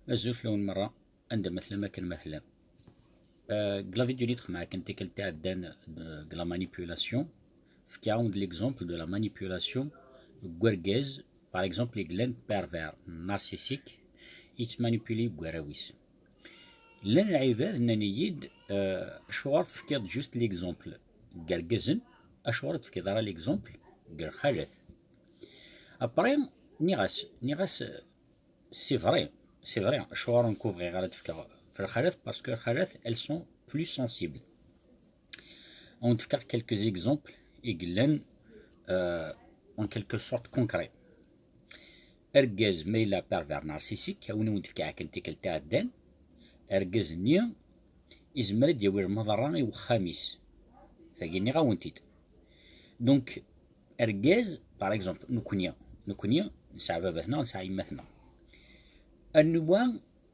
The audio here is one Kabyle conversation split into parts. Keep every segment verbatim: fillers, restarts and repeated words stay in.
Azul fell-awen merra, anda ma tellam akken ma tellam. Euh, deg la vidéo-nni d-xedmeɣ akken tikkelt iɛeddan, euh, deg la manipulation, fkiɣ-awen-d l'exemple de la manipulation n wergaz, par exemple, i yellan pervers, narcissique, yettmanipuli deg warraw-is. Llan lɛibad nnan-iyi-d, euh, acuɣer tefkiḍ juste l'exemple deg yergazen, acuɣer ur tefkiḍ ara l'exemple deg lxalat? Après, nniɣ-as, nniɣ-as, euh, c'est vrai, c'est vrai, acuɣer ur bɣiɣ ara ad fkeɣ f lxalat, parce que lxalat, elles sont plus sensibles. On fkeɣ quelques exemples i yellan, euh, en quelque sorte concrets. Argaz ma yella pervers narcissique, a win wen-d-fkiɣ akken tikkelt iɛeddan, argaz-nni izmer ad d-yawi lmaḍerra i wexxam-is. Tagi nniɣ-awen-t-id. Donc, argaz, par exemple, nekkni, nekkni nesɛa baba-tneɣ, nesɛa yemma-tneɣ. Anwa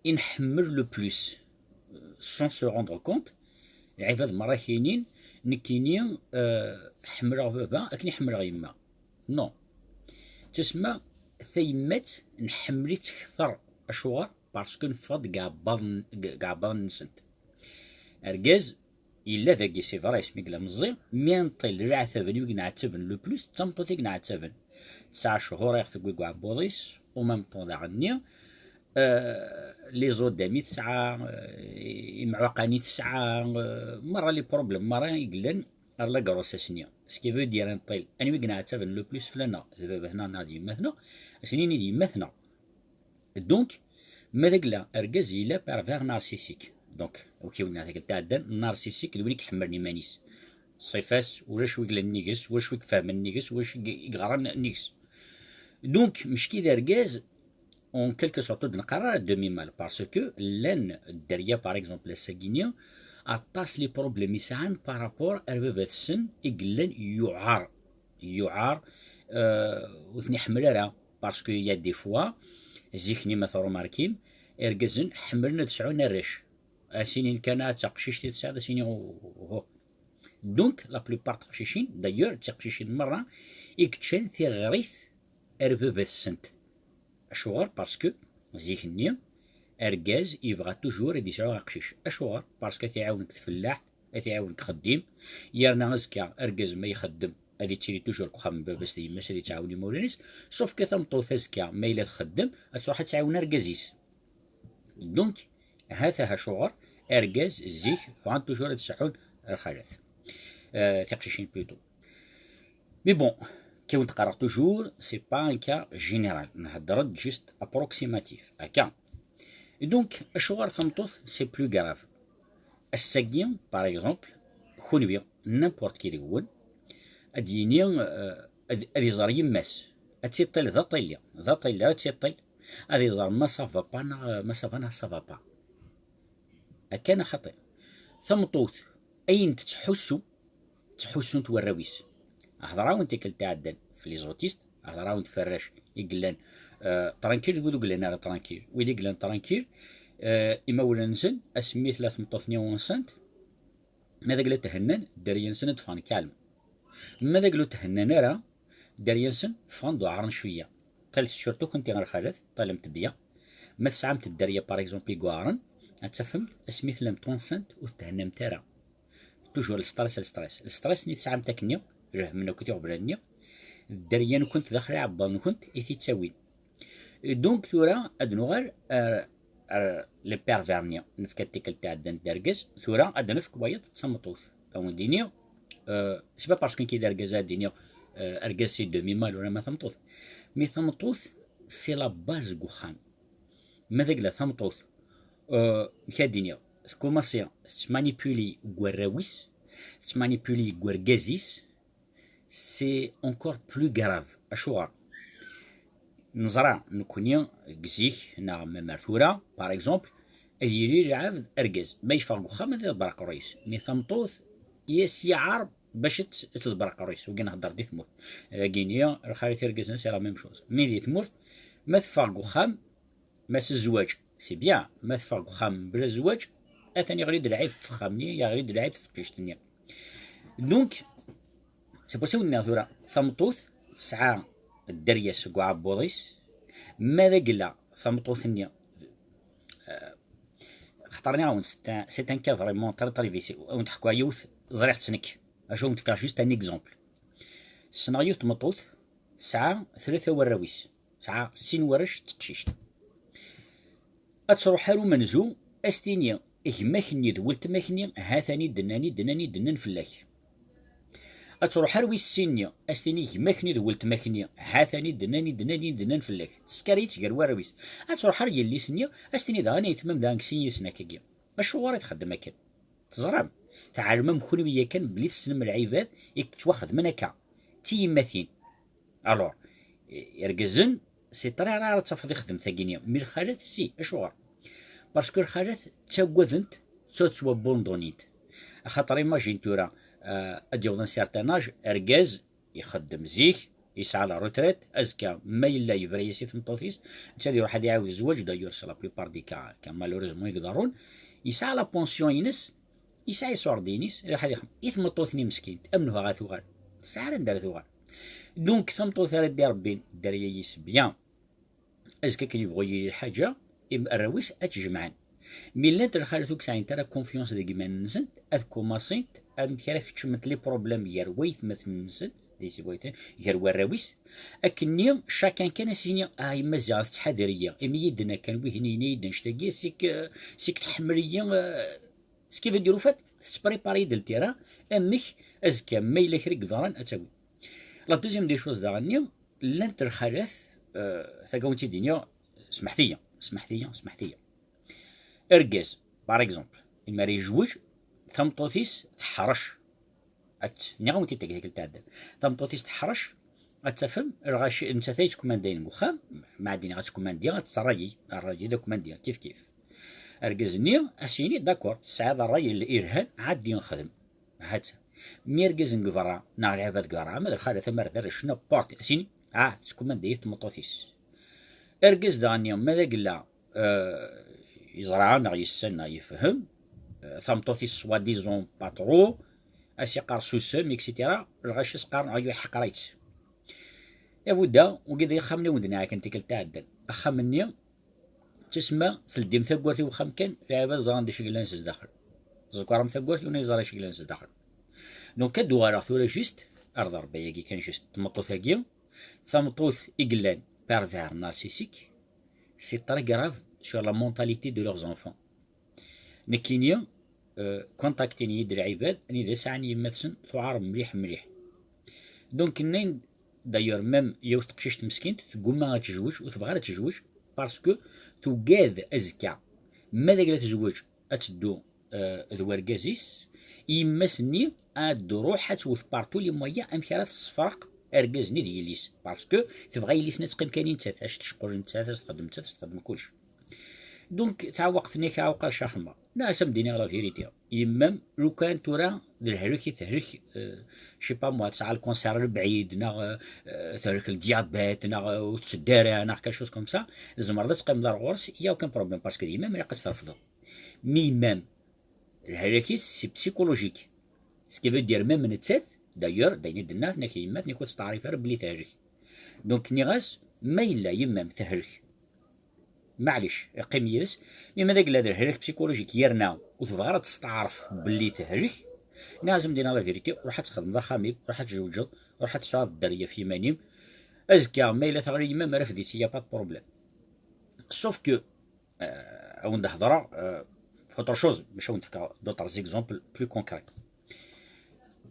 i nḥemmel le plus, euh, sans se rendre compte? Lɛibad merra k-yinin, nekkini, euh, ḥemmleɣ baba akken i ḥemmleɣ yemma. Non. Tusemma tayemmat nḥemmel-itt kter. Acuɣer? Parce que neffeɣ-d deg iɛebbaḍen-, deg iɛebbaḍen-nsent. Argaz yella dagi, c'est vrai, asmi yella meẓẓi, mi nṭil leɛtab n wi yenɛettaben le plus, d tameṭṭut i yenɛettaben. Tesɛa cchur i ɣ-tewwi deg uɛebbuḍ-is, au même temps daɣen-nni, euh, les os d'âme i tesɛa, euh, imɛuqan i tesɛa, euh, merra les problèmes merra i yellan ar la grossesse-nni. Ce qui veut dire, nṭil, anwa i yenɛettaben le plus fell-aneɣ? D baba-tneɣ neɣ d yemma-tneɣ? Ad s-nini d yemma-tneɣ. Donc, ma d agla argaz yella pervers narcissique. Donc, ok, win tikkelt iɛeddan, narcissique d win i iḥemmlen iman-is. Ṣṣifa-s, ulac wi yellan nnig-s, ulac wi ifehmen nnig-s, ulac wi yeɣran nnig-s. Donc, mecki d argaz, en quelque sorte, ur d-neqqar ara demi-mal, parce que llan dderya, par exemple, ass-agi-nni, aṭas les problèmes i sɛan par rapport ar baba-tsen i yellan yuɛer, yuɛer, euh, ur ten-iḥemmel ara, parce que y a des fois, zik-nni ma tṛumarkim, irgazen ḥemmlen ad sɛun arrac. A s-inin kan, "Ah, d taqcict i tesɛiḍ", a s-inin, "Oh, oh, oh." Donc, la plupart teqcicin, d'ailleurs, d tiqcicin merra i yeččan tiɣrit ar baba-tsent. Acuɣer? Parce que zik-nni, argaz yebɣa toujours ad yesɛu aqcic. Acuɣer? Parce que ad t-iɛawen deg tfellaḥt, ad t-iɛawen deg uxeddim, yerna azekka argaz ma ixeddem, ad yettili toujours deg uxxam n baba-s d yemma-s, ad yettɛawen imawlan-is, sauf que tameṭṭut azekka ma yella txeddem, ad truḥ ad tɛawen argaz-is. Donc, ha-t-a acuɣer argaz zik bɣan toujours ad sɛun lxalat. Euh, tiqcicin plutôt. Mais bon, kif i wen-d-qqareɣ toujours, c'est pas un cas général. Nhedder-d juste approximatif. Akka. Et donc, acuɣer tameṭṭut, c'est plus grave. Ass-agi, par exemple, kunwi, n'importe qui deg-wen, ad yini, euh, ad, ad iẓer yemma-s, ad tiṭil d aṭili, d aṭili, ad tiṭil, ad iẓer ma ça va pas neɣ, ma ça va neɣ ça va pas. Akka neɣ xaṭi? Tameṭṭut, ayen tettḥussu, ttḥussun-t warraw-is. Hedreɣ-awen tikkelt iɛeddan f les autistes, hedreɣ-awen-d f arrac i yellan, euh, tranquille d wid ur yellan ara tranquille. Wid i yellan tranquille, euh, imawlan-nsen, asmi tella tmeṭṭut-nni enceinte, ma d agla thennan, dderya-nsen ad ffɣen calme. Ma d agla ur thennan ara, dderya-nsen ffɣen d uɛren cwiya. Ṭilet surtout kunti ɣer lxalat, ṭalemt bien. Ma tesɛamt dderya, par exemple, i yuɛren, ad tafem asmi tellamt enceinte ur thennamt ara. Toujours le stress, le stress. Le stress-nni tesɛamt akkenni, lhem-nni akked iɣeblan-nni, dderya-nkent daxel iɛebbaḍ-nkent i t-ittawin. Et donc, tura, ad nuɣal ar, ar les pervers-nni. Nefka tikkelt iɛeddan d argaz, tura ad nefk wayeḍ d tameṭṭut. Ad wen-d-iniɣ, euh, c'est pas parce que nekk d argaz ad d-iniɣ, euh, argaz c'est demi-mal wala ma tameṭṭut. Mais tameṭṭut, c'est la base deg uxxam. Ma d agla tameṭṭut, euh, nekk ad d-iniɣ, tkumaṣi tettmanipuli deg warraw-is, tettmanipuli deg urgaz-is, c'est encore plus grave. Acuɣer? Neẓra nekkni deg zik neɣ même ar tura, par exemple, ad yili lɛebd argaz, ma yeffeɣ deg uxxam ad iḍebber aqerruy-is, mi tameṭṭut i as-yeɛreḍ bac ad t-, ad tḍebber aqerruy-is. Wagi nhedder di tmurt. Dagini, lxalat irgazen, c'est la même chose. Mi di tmurt, ma teffeɣ deg uxxam, ma s zzwaǧ, c'est bien, ma teffeɣ deg uxxam bla zzwaǧ, atan yeɣli-d lɛib f uxxam-nni, yeɣli-d lɛib f teqcict-nni. Donc, c'est pour ça i wen-nniɣ tura, tameṭṭut tesɛa dderya-s deg uɛebbuḍ-is, ma d agla tameṭṭut-nni Xaṭer nniɣ-awen, c'est un, c'est un cas vraiment très, très vicieux. Ad wen-d-ḥkuɣ yiwet, ẓriɣ-tt nekk. Acu ad wen-d-fkeɣ juste un exemple. Ssneɣ yiwet tmeṭṭut, tesɛa tlata warraw-is, tesɛa sin warrac d teqcict. Ad truḥ ar umenzu, ad s-tini gma-k-nni d weltma-k-nni ha-t-an i d-nnan, i d-nnan, i d-nnan fell-ak. Ad truḥ ar wis sin-nni, ad s-tini gma-k-nni d weltma-k-nni ha-t-an i d-nnan, i d-nnan, i d-nnan fell-ak. Tesker-itt gar warraw-is. Ad truḥ ar yelli-s-nni, ad s-tini daɣen ayetma-m daɣen deg sin yis-sen akkagi. Acuɣer i txeddem akken? Teẓram, tɛelmem kunwi yakan belli tessnem lɛibad i yettwaxedmen akka, d tiyemmatin. Alors, irgazen, c'est très rare ad tafeḍ ixdem tagi-nni, mais lxalat, si. Acuɣer? Parce que lxalat ttaggadent, ttwabbundunint. Axaṭer imagine tura, euh, ad d-yaweḍ un certain âge, argaz ixeddem zik, yesɛa la retraite, azekka ma yella yebra-yas i tmeṭṭut-is, netta ad iruḥ ad iɛawed zzwaǧ, d'ailleurs c'est la plupart des cas, cas malheureusement i iḍerrun, yesɛa la pension-ines, yesɛa iṣurdiyen-is, iruḥ ad ixdem. I tmeṭṭut-nni meskint, amenhu ara tuɣal? Tesɛa ara anda ara tuɣal. Donc tameṭṭut ara d-irebbin dderya-is bien, azekka akken yebɣu yili lḥaǧa, im-, arraw-is ad tt-jemɛen. Mi llant lxalat ur sɛint ara confiance deg yiman-nsent, ad kumaṣint amek ara keččment les problèmes gar waytmaten-nsent, des waytmaten, gar warraw-is, akkenni chacun kan ad s-yini, ah, yemma ziɣ tettḥadar-iyi, imi yi-d-tenna kan wihin, yenna-yi-d annect-agi, sik, sik tḥemmel-iyi, euh, ce qui veut dire, au fait, tettprépare-yi-d le terrain, amek azekka ma yella kra i yeḍran ad tawi. La deuxième des choses daɣen-nni, llant lxalat, euh, tagawin i d-iniɣ, smeḥt-iyi, smeḥt-iyi, smeḥt-iyi. Argaz, par exemple, imi ara yejweǧ, tameṭṭut-is teḥrec. Ad tt-, nniɣ-awen-t-id tagi tikkelt iɛeddan. Tameṭṭut-is teḥrec, ad tafem, lɣaci, nettat ay yettkumandayen deg uxxam, ma ad iniɣ ad ttkumandiɣ, ad tt-ṛṛay-i, ṛṛay-i d akumandiɣ, kif kif. Argaz-nni, ad s-yini, d'accord, tesɛiḍ ṛṛay il-, ilhan, ɛeddi xdem. Ha-tt-a. Mi argaz n deg berra, neɣ lɛibad deg berra, ama d lxalat, ama d arrac, n'importe, ad s-yini, ah, tettkumanda-yi tmeṭṭut-is. Argaz daɣen-nni, ma d agella, euh, yeẓra neɣ yessen neɣ yefhem, euh, tameṭṭut-is soi-disant pas trop, ad s-yeqqar susem, et cetera. Lɣaci s-qqaren, ayu, ḥeqra-tt. Abu da, wagi d ixxamen i wen-d-nniɣ akken tikkelt iɛeddan. Axxam-nni, ttasma, teldim taggart i wexxam kan, lɛibad ẓran d acu yellan s zdaxel. Tẓekkṛem taggart, yiwen ur yeẓri acu yellan s zdaxel. Donc, ad d-uɣaleɣ tura juste, ar d Ṛebbi-agi kan juste, tmeṭṭut-agi, tameṭṭut i yellan pervers narcissique, c'est très grave sur la mentalité de leurs enfants. Nekkini, euh, contactin-iyi-d lɛibad, anida sɛan yemma-tsen tuɛer mliḥ, mliḥ. Donc, nnan-d, d'ailleurs, même yiwet teqcict meskint, tegguma ad tejweǧ, ur tebɣa ara ad tejweǧ, parce que tugad azekka, ma d agla tejweǧ, ad teddu, euh, d wergaz-is, yemma-s-nni ad d-truḥ ad twet par tous les moyens amek ara tessefreq argaz-nni d yelli-s, parce que tebɣa yelli-s-nni ad teqqim kan i nettat, ad tecqel nettat, ad txeddem nettat, ad txeddem kullec. Donc, tɛewweq-ten-id, tɛewweq-as axemmem. Nniɣ-as ad m-d-iniɣ la vérité. Yemma-m, lukan tura d lehlak i tehlek, euh, je sais pas moi, tesɛa lkanser lebɛid, neɣ, euh, tehlek le diabète, neɣ, euh, ur tetteddu ara, neɣ quelque chose comme ça, tzemreḍ ad teqqimeḍ ar ɣur-s, y a aucun problème, parce que d yemma-m ilaq ad tt-trefdeḍ. Mi yemma-m, lehlak-is, c'est psychologique. Ce qui veut dire, même nettat, d'ailleurs, d ayen i d-tenna, tenna-k yemma-tnek ur testeɛrif ara belli tehlek. Donc, nniɣ-as, ma yella yemma-m tehlek, maɛlic, qqim yid-s. Mi ma d agla d lehlak psychologique, yerna ur tebɣa ara ad testeɛref belli tehlek, nniɣ-as, ad m-d-iniɣ la vérité, ruḥ ad txedmeḍ axxam-im, ruḥ ad tjewǧeḍ, ruḥ ad tesɛuḍ dderya ɣef yiman-im. Azekka, ma yella teɣli yemma-m, refd-itt, y a pas de problème. Sauf que, euh, ad wen-d-hedreɣ, euh, f autre chose, bac ad wen-d-fkeɣ d'autres exemples plus concrets.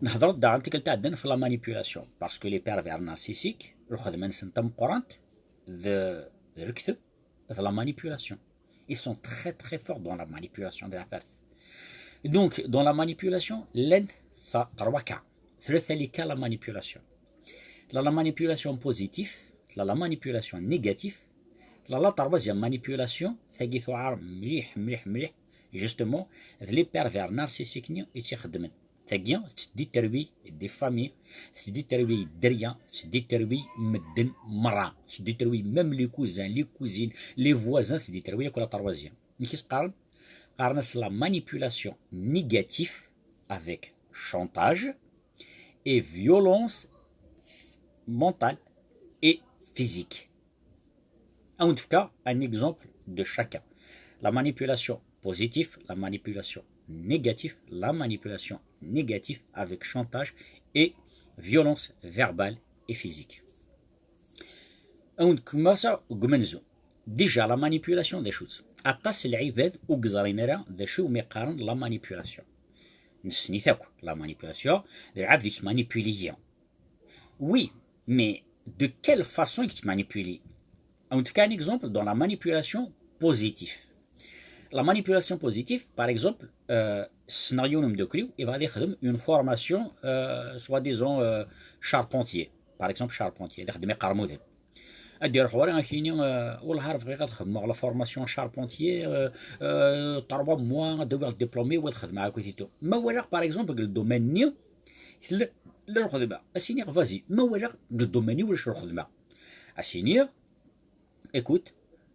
Nehder-d daɣen tikkelt iɛeddan ɣef la manipulation, parce que les pervers narcissiques, lxedma-nsen tameqqrant d, d lekdeb, d la manipulation. Ils sont très, très forts dans la manipulation de la perte. Donc, dans la manipulation, llant trois cas. Tlata les cas la manipulation. La, la manipulation positive, la, la manipulation négative, la, la troisième manipulation, tagi tuɛer mliḥ, mliḥ, mliḥ, justement, d les pervers narcissiques-nni i tt-ixeddmen. Tagi, tettdétruit des familles, tettdétruit dderya, tettdétruit medden merra, tettdétruit même les cousins, les cousines, les voisins, tettdétruit akk la troisième. Nekk i s-qqaren, qqaren-as la manipulation négative avec chantage et violence mentale et physique. Ad wen-d-fkeɣ un exemple de chacun. La manipulation Positif, la manipulation. Négatif, la manipulation négative avec chantage et violence verbale et physique. Awn kmasa gmenzu. Déjà, la manipulation d acu-tt? Aṭas n lɛibad ur yeẓrin ara d acu umi qqaren la manipulation. Nessen-it akk, la manipulation, d lɛebd yettmanipuli-yi. Oui, mais de quelle façon i yettmanipuli? Awn-d-fkeɣ un exemple dans la manipulation positive. La manipulation positive, par exemple, euh, ssneɣ yiwen umeddakel-iw, yebɣa ad yexdem une formation, euh, soi-disant, euh, charpentier. Par exemple, charpentier, ad yexdem iqermuden. Ad d-iruḥ ɣur-i, ad k-yini, euh, wellah ar bɣiɣ ad xedmeɣ la formation charpentier, euh, euh, trois mois, ad awiɣ diplôme-iw, ad xedmeɣ akk et tout. Ma walaɣ, par exemple, deg le domaine-nni, tella lxedma, ad s-iniɣ, vas-y, ma walaɣ deg le domaine-iw ulac lxedma, ad s-iniɣ, écoute,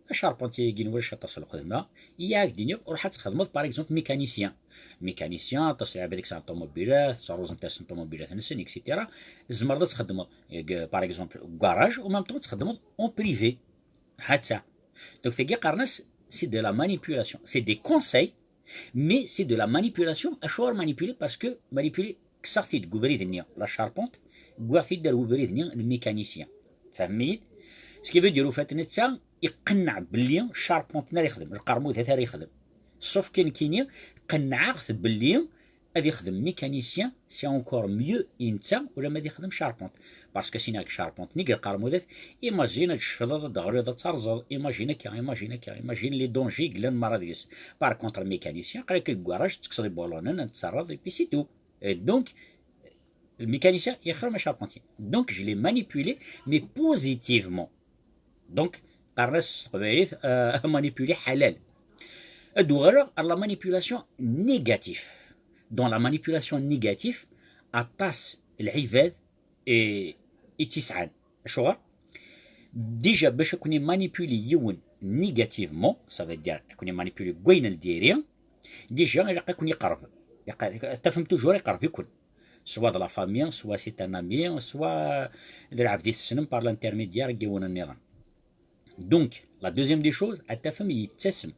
acharpentier-agi n ulac aṭas n lxedma, i ak-d-iniɣ, ruḥ ad txedmeḍ, par exemple, mécanicien. Mécanicien, aṭas n lɛibad i yesɛan ṭumubilat, ttruẓent-asen ṭumubilat-nsen, et cetera. Tzemreḍ ad txedmeḍ, deg, par exemple, deg garage, u même temps ad txedmeḍ en privé. Ha-tt-a. Donc, tagi qqaren-as, c'est de la manipulation. C'est des conseils, mais c'est de la manipulation. Acuɣer manipuler? Parce que manipuler, kkseɣ-t-id deg ubrid-nni, la charpente, wwiɣ-t-id ar ubrid-nni n mécanicien. Tfehmem-iyi-d? Ce qui veut dire, au fait, netta iqenneɛ belli charpente-nni ara yexdem, lqermudat ara yexdem. Sauf que nekkini qennɛeɣ-t belli ad yexdem mécanicien, c'est encore mieux i netta, ulamma ad yexdem charpente. Parce que sinon, charpente-nni deg lqermudat, imagine ad tecceḍeḍ, ad d-teɣliḍ, ad terẓeḍ, imagine akka, imagine akka, imagine les dangers i yellan merra deg-s. Par contre, mécanicien, aql-ak deg garage, tettekkseḍ ibulunen, ad terreḍ, et puis c'est tout. Et donc, le mécanicien, il est charpentier. Donc, je l'ai manipulé, mais positivement. Donc, qqaren-as s teqbaylit, euh, manipuler ḥalal. Ad uɣaleɣ ar la manipulation négative. Dans la manipulation négative, aṭas n lɛibad i, i tt-yesɛan. Acuɣer? Déjà, bac ad ken-imanipuler yiwen négativement, ça veut dire ad ken-imanipuler deg wayen n diri, déjà, ilaq ad ken-iqerreb. Ilaq, tafem toujours iqerreb-iken. Soit de la famille, soit c'est un ami, soit d lɛebd i tessnem par l'intermédiaire n yiwen nniḍen. Donc, la deuxième des choses, ad tafem yettasem.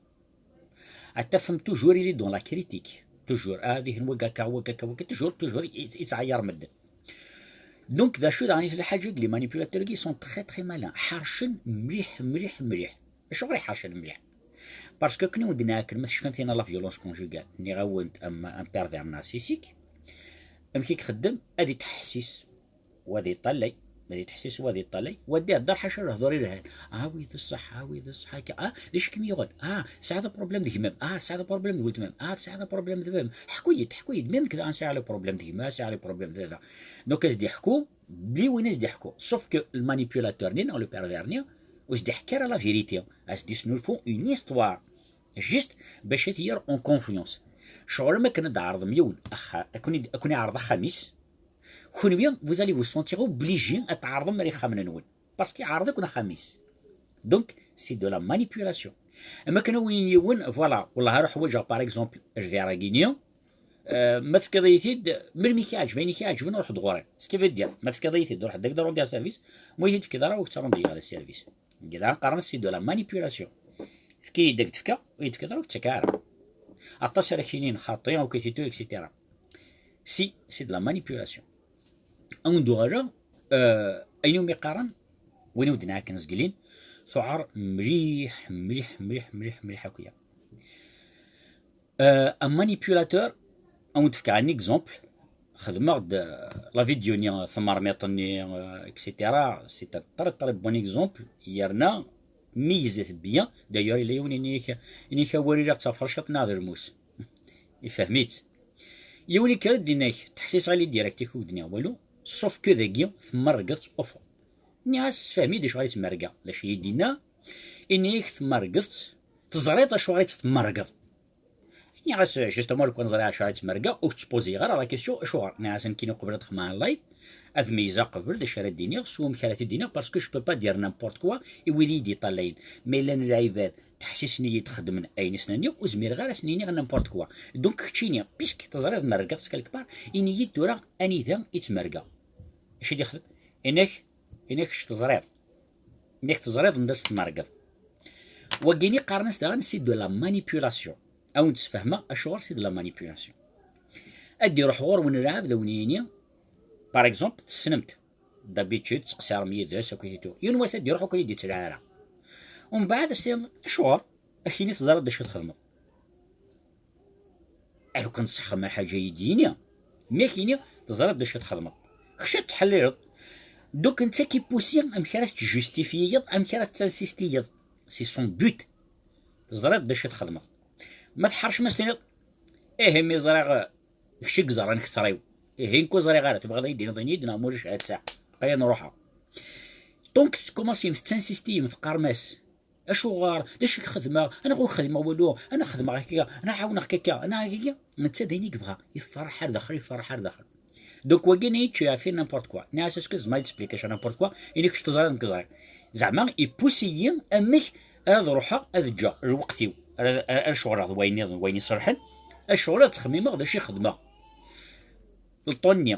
Ad tafem toujours il est dans la critique. Toujours, ah, dihin wagi akka, wagi akka, wagi, toujours, toujours, i, i ttɛeyyiṛ medden. Donc, d acu daɣen i tella lḥaǧa, les manipulateurs-agi sont très, très malins. Ḥercen mliḥ, mliḥ, mliḥ. Acuɣer i ḥercen mliḥ? Parce que akken i wen-d-nniɣ akken, ma tecfam tin la violence conjugale, nniɣ-awen-d am, un pervers narcissique, amek i ixeddem? Ad itḥessis, wa ad iṭallay, ma ad itḥessis, wa ad iṭallay, wa ad ihedder ḥaca lehdur ilhan. Ah, wi d ṣṣeḥ, ah, wi d ṣṣeḥ, akka. Ah, d acu i kem-yuɣen? Ah, tesɛiḍ problème d gma-m. Ah, tesɛiḍ problème d weltma-m. Ah, tesɛiḍ problème d baba-m. Ḥku-yi-d, ḥku-yi-d. Même que dɣa sɛiɣ le problème d gma, sɛiɣ le problème d baba. Donc, ad s-d-iḥku, bli win ad s-d-iḥku. Sauf que le manipulateur-nni, neɣ le pervers-nni, ur s-d-iḥekki ara la vérité. Ad s-d-isnulfu une histoire. Juste bac ad t-yerr en confiance. Ccɣel am akken ad d-tɛerḍem yiwen axa-, ad ken-, ad ken-iɛerḍ axxam-is. Kenwi, vous allez vous sentir obligé ad tɛerḍem ar ixxamen-nwen. Parce que iɛerḍ-iken axxam-is. Donc, c'est de la manipulation. Am akken ad wen-yini yiwen, voilà, wellah ara ḥwaǧeɣ, par exemple, lvir-agi-nni, euh, ma tefkiḍ-iyi-t-id, melmi i k-iɛǧeb, ayen i k-iɛeǧben, ruḥ-d ɣur-i. Ce qui veut dire, ma tefkiḍ-iyi-t-id, ruḥ-d ak-d rendre service, ma ur yi-t-id-tefkiḍ ara, ur k-tt-rendre ara service. Dagi daɣen qqaren c'est de la manipulation. Efk-iyi-d ad k-d-fkeɣ, ur yi-d-tefkiḍ ara, ur k-tt-ttak ara. Aṭas ara k-yinin xaṭi, ok, et cetera. Si, c'est de la manipulation. Ad wen-d-uɣaleɣ, euh, ayen umi qqaren, win i wen-d-nniɣ akken zgelin, tuɛer mliḥ, mliḥ, mliḥ, mliḥ, mliḥ akk ya. Euh, un manipulateur, ad wen-d-fkeɣ un exemple. Xedmeɣ-d, euh, la vidéo-nni, euh, tamermiṭ-nni, euh, et cetera. C'est un très, très bon exemple. Yerna meyyzet bien. D'ailleurs, yella yiwen ini-k, ini-k awal ila ɣ-tt ɣef rciṭ neɣ d lmus. Ifhem-itt. Yiwen yekker-d, yenna-k, ttḥessiseɣ ili direct i k-id-nniɣ walu, sauf que dagi temmerrgeḍ-tt au fond. Nniɣ-as, sefhem-iyi-d acuɣer i tt-merrgeɣ. D acu i yi-d-yenna? Ini-k temmerrgeḍ-tt, teẓriḍ acuɣer i tt-temmerrgeḍ. Nniɣ-as, justement, lukan ẓriɣ acuɣer i tt-merrgeɣ, ur k-ttpoziɣ ara la question, acuɣer? Nniɣ-as, nekkini, qbel ad xedmeɣ un live, ad meyyzeɣ qbel d acu ara d-iniɣ, s wamek ara t-id-iniɣ, parce que je peux pas dire n'importe quoi i wid i yi-d-iṭallayen. Ma llan lɛibad ttḥessisen-iyi-d, xeddmen ayen i sen-nniɣ, ur zmireɣ ara ad sen-iniɣ n'importe quoi. Donc, keččini, puisque teẓriḍ merrgeɣ-tt quelque part, ini-yi-d tura anida i tt-merrgeɣ. Acu i d-ixdem? Ini-k, ini-k kečč teẓriḍ. Ini-k teẓriḍ anda s-tmerrgeḍ. Wagini qqaren-as daɣen c'est de la manipulation. A wen-d-sfehmeɣ acuɣer c'est de la manipulation. Ad d-iruḥ ɣur-wen lɛebd, a wen-yini, par exemple, tessnem-t. D'habitude, tettqeṣṣirem yid-s akkit et tout. Yiwen wass ad d-iruḥ, ur ken-id-ittelɛa ara. Umbeɛd, ad s-tiniḍ, acuɣer? Ad k-yini teẓriḍ d acu txedmeḍ. Alukan ṣṣeḥ ma lḥaǧa i d-yini, mi ak-yini teẓriḍ d acu txedmeḍ. Kečč ad tettḥellileḍ. Donc netta kipusi amek ara tettjustifiyiḍ, amek ara tettinsistiyiḍ. C'est son but. Teẓriḍ d acu txedmeḍ. Ma tḥercem ad s-tiniḍ, ihi mi ẓriɣ, eh, kečč i yeẓran kter-iw. Ihi nekk ur ẓriɣ ara, tebɣiḍ ad yi-d-tiniḍ ini-d neɣ ma ulac ha-tt-a. Bqi ad nruḥeɣ. Donc tettkumaṣim tettinsistiyem, teqqarem-as, acuɣer? D acu i k-xedmeɣ? Anaɣ ur k-xedmeɣ walu? Anaɣ xedmeɣ akka? Anaɣ ɛawneɣ-k akka? Anaɣ akka? Netta d ayen i yebɣa. Iferreḥ ar daxel, iferreḥ ar daxel. Donc wagi-nni yečča fi n'importe quoi. Nniɣ-as, est-ce que tzemreḍ ad yi-d-tesplikiḍ n'importe quoi? Ini-k kečč teẓriḍ, nekk ẓriɣ. Zeɛma ipusi-yi amek ara d-ruḥeɣ ad ǧǧeɣ lweqt-iw, ara, ara, ara ceɣleɣ d wayen, d wayen iṣelḥen, ad ceɣleɣ ad ttxemmimeɣ d acu i xedmeɣ. Le temps-nni,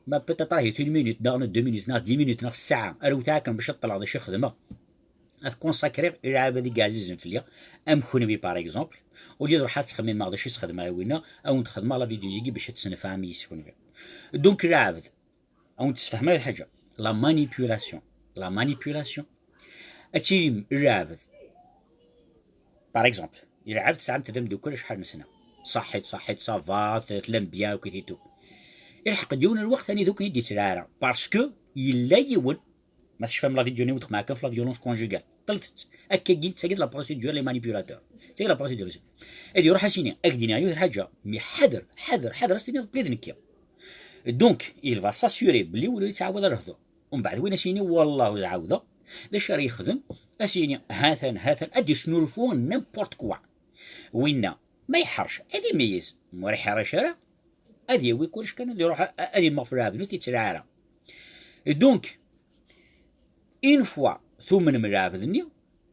ma peut-être ahi une minute, neɣ deux minutes, neɣ dix minutes, neɣ ssaɛa, ara wteɣ akken bac ad ṭṭleɣ d acu i xedmeɣ. Ad consacrer i lɛibad i yeɛzizen fell-i, am kunwi par exemple, au lieu d ruḥ ad ttxemmimeɣ d acu i s-xedmeɣ i winna, a wen-d-xedmeɣ la vidéo-agi bac ad tesnefɛem yis kunwi. Donc lɛebd, a wen-d-sfehmeɣ lḥaǧa, la manipulation, la manipulation. Ad tilim lɛebd, par exemple, lɛebd tesɛam-t d ameddakel acḥal n sna, ṣaḥit, ṣaḥit, ça va, t-, tellam bien akkit et tout. Ilḥeq-d yiwen lweqt anida ur ken-id-yettelɛa ara, parce que yella yiwen, ma tecfam la vidéo-nni wen-d-xedmeɣ kan f la violence conjugale, ṭṭlet-tt. Akkagi, d tagi d la procédure les manipulateurs. D tagi la procédure. Ad iruḥ ad s-yini, ad k-d-iniɣ yiwet lḥaǧa, mais ḥader, ḥader, ḥader ad s-tiniḍ bli d nekki. Donc il va s'assurer belli ur yettɛawad ara lehdur. Umbeɛd win as-yini wallah ur ɛawdeɣ, d acu ara yexdem? As-yini hatan, hatan, ad d-isnulfu n'importe quoi. Winna ma yeḥrec ad imeyyez, ma ur iḥric ara, ad yawi kullec kan, ad iruḥ a-, ad immeɣ f lɛebd, ur t-yettlaɛ ara. Et donc, une fois tumnem lɛebd-nni,